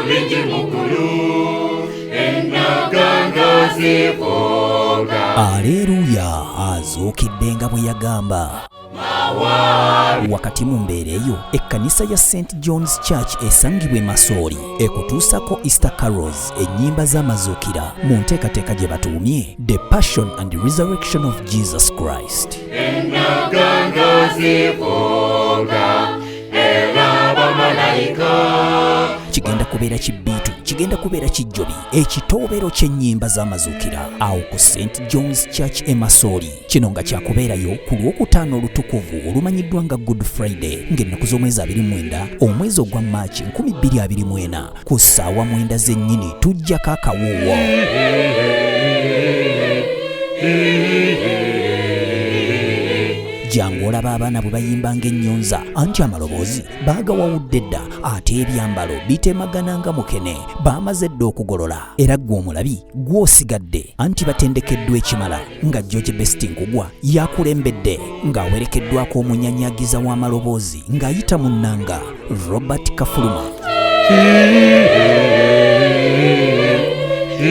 Bingi mu ggulu, ennanga zivuga. Aleeruya, azuukidde nga bwe yagamba. Wakati mu mbeera eyo, ekkanisa ya St John's Church esangibwa e Masooli ekutuusako Easter Carols, ennyimba z'amazuukira, mu nteekateeka gye batuumye The Passion and Resurrection of Jesus Christ. Ennanga zivuga, era bamalayika. Kigenda kubeera kibbiitu, kigenda kubeera kijjobi, ekitoobero ky'ennyimba z'amazuukira awo ku St John's Church e Masooli. Kino nga kyakubeerayo ku Lwokutaano olutukuvu olumanyiddwa nga Good Friday, ng'ennaku z'omwezi 29 omwezi ogwa Maaki 2024, ku ssaawa 9 zennyini. Tujjako akawuuwo. Jangu olaba abaana bwe bayimba ng'ennyonza, anti amaloboozi baagawawudde dda, ate ebyambalo bitemagana nga mukene baamaze dda okugolola. Era ggwe omulabi gw'osigadde, anti batendekeddwa ekimala, nga George Best Nkugwa yakulembedde, ng'awerekeddwako omunyanyagiza w'amaloboozi ng'ayita mu nnanga, Robert Kafuluma.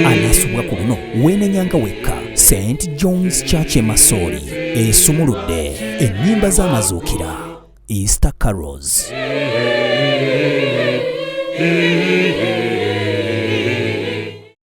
Anaasubwa ku luno weenenyanga wekka. St John's Church e Masooli esumuludde ennyimba z'amazuukira, Easter Carols.